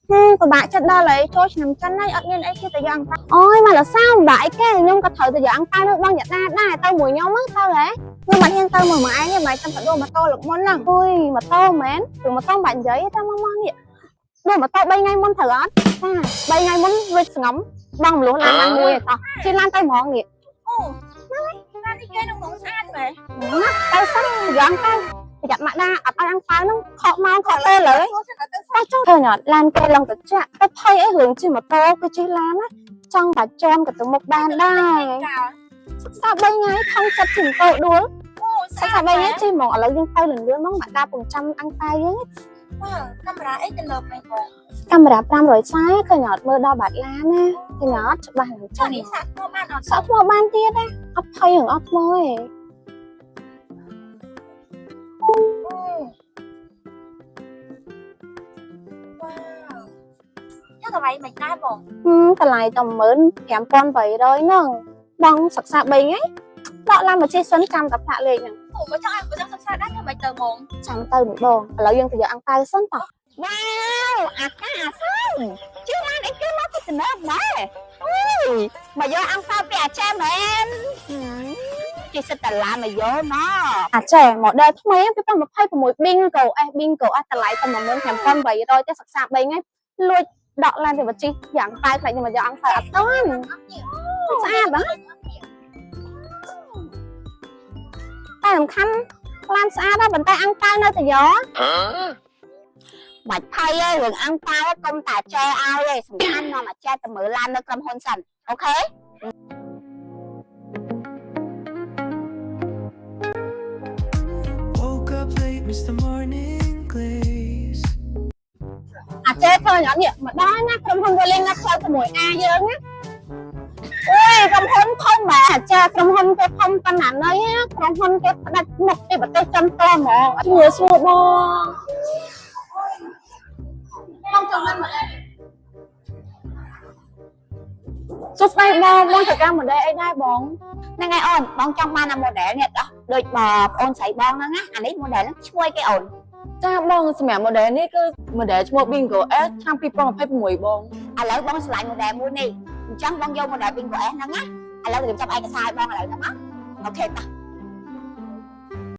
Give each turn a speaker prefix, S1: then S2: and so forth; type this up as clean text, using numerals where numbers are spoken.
S1: ហឹមពិបាកចិត្តដល់ហើយចូលឆ្នាំចិនហើយអត់មានអីគេទៅយ៉ាងអូយមកលសៅពិបាកអីគេខ្ញុំក៏ត្រូវទៅយកអង្គប៉ៅនៅបងយ៉ាដាដែរទៅមួយខ្ញុំទៅហ៎ខ្ញុំអត់ហ៊ានទៅមួយមួយឯងទេមិនចាំទៅដួលម៉ូតូលើកមុនហ្នឹងអូយម៉ូតូមែនព្រោះម៉ូតូមិនបាច់និយាយទេមកមកនេះដួលម៉ូតូ3ថ្ងៃមុនត្រូវអត់ចា3ថ្ងៃមុនរួចស្ងំបងមលុះឡានបានមួយឯតោះជិះឡានទៅហ្មងនេះ
S2: អូឡាននេះគេនឹងហ្មងស្អាតមែន
S1: ណាទៅសិនយ៉ាងទៅប្រយ័ត្នម៉ាក់ដាអត់ឲ្យអង្គប៉ៅហ្នឹងខកម៉ោងខកពេលលើ
S2: ចូលសិនទៅ
S1: តែចុះឃើញអត់ឡានគេឡើងទៅចាក់ទៅភ័យអីរឿងជិះម៉ូតូគឺជិះឡានណាចង់តែជន់ក៏ទៅមុខបានដែរ
S2: កាល
S1: សិក្សា3ថ្ងៃខំចិត្តជិះម៉ូតូដួល
S2: អូ
S1: សិក្សា3ថ្ងៃជិះហ្មងឥឡូវយើងទៅលឿនៗហ្មងម៉ាក់ដាពងចាំអង្គប៉ៅយើង
S2: មើលកាមេរ៉ាអីទៅលើមែនបង
S1: កាមេរ៉ា540ឃើញអត់មើលដល់បាត់ឡានណាឃើញអត់ច្បាស់នឹង
S2: ចុះ
S1: ចាំ
S2: នេះសាក់ថ្មបានអត់
S1: សក់ថ្មបានទៀតណាអត់ភ័យរឿងអត់ថ្មទេ
S2: វ៉ាវចុះតម្លៃមិនដែរបង
S1: ហឹមតម្លៃតែ15800ហ្នឹងបងសិក្សា3ថ្ងៃដកឡានមកជិះសិនចាំតែផ្លាកលេខហ្នឹង
S2: អូបើចង់ឲ្យបើចង់សិក្សាដែរធ្វើមិនទៅហ្មង
S1: ចាំទៅម្ដងឥឡូវយើងទៅយកអង្គប៉ៅសិនតោះ
S3: វ៉ាវអាកាអាសឹងជឿឡានអីគេមកពីទំនើបម៉ែអូយមកយកអង្គប៉ៅពីអាចារ្យមែនជិះសិតតាឡានមកយកមក
S1: អាចេះ model ថ្មី2026 Bingo S Bingo S តម្លៃតែ15800ទេសិក្សា3ថ្ងៃលួចដកឡានទៅមកជិះយ៉ាងប៉ៅខ្លាចខ្ញុំមកយកអង្គប៉ៅអត់តាន់ស្អាតហ៎តែសំខាន់ឡានស្អាតណាស់ប៉ុន្តែអង្គប៉ៅនៅតែយក
S3: បាច់ភ័យទេរឿងអង្គប៉ៅកុំតាចែឲ្យទេសំខាន់នាំអាចារ្យទៅមើលឡាននៅក្រុមហ៊ុនសិន OK
S4: Woke up late, missed the morning glaze.
S1: អាចេះឃើញអត់នេះមកដល់ណាក្រុមហ៊ុន Rolling ណាផ្លូវ 6A យើងណាអូយក្រុមហ៊ុនធំមែនអាចេះក្រុមហ៊ុនគេធំប៉ុណ្ណាណីណាក្រុមហ៊ុនគេផ្ដាច់មុខពីប្រទេសចិនតហ្មងស្រួលស្រួលបង
S2: បងចង់បានមក
S1: សួស្តីបងបងត្រូវការ model អីដែរបង
S3: ហ្នឹងហើយអូនបងចង់បានអា model នេះដោះដូចបងប្អូនស្រីបងហ្នឹងណាអានេះ model ហ្នឹងឈ្មោះអីគេអូន
S5: ចាបងសម្រាប់ model នេះគឺ model ឈ្មោះ Bingo S ឆ្នាំ2026បង
S3: ឥឡូវបងឆ្លាញ់ model មួយនេះអញ្ចឹងបងយក model Bingo S ហ្នឹងណាឥឡូវរៀបចំឯកសារឲ្យបងឥឡូវហ្នឹងណា OK តោះ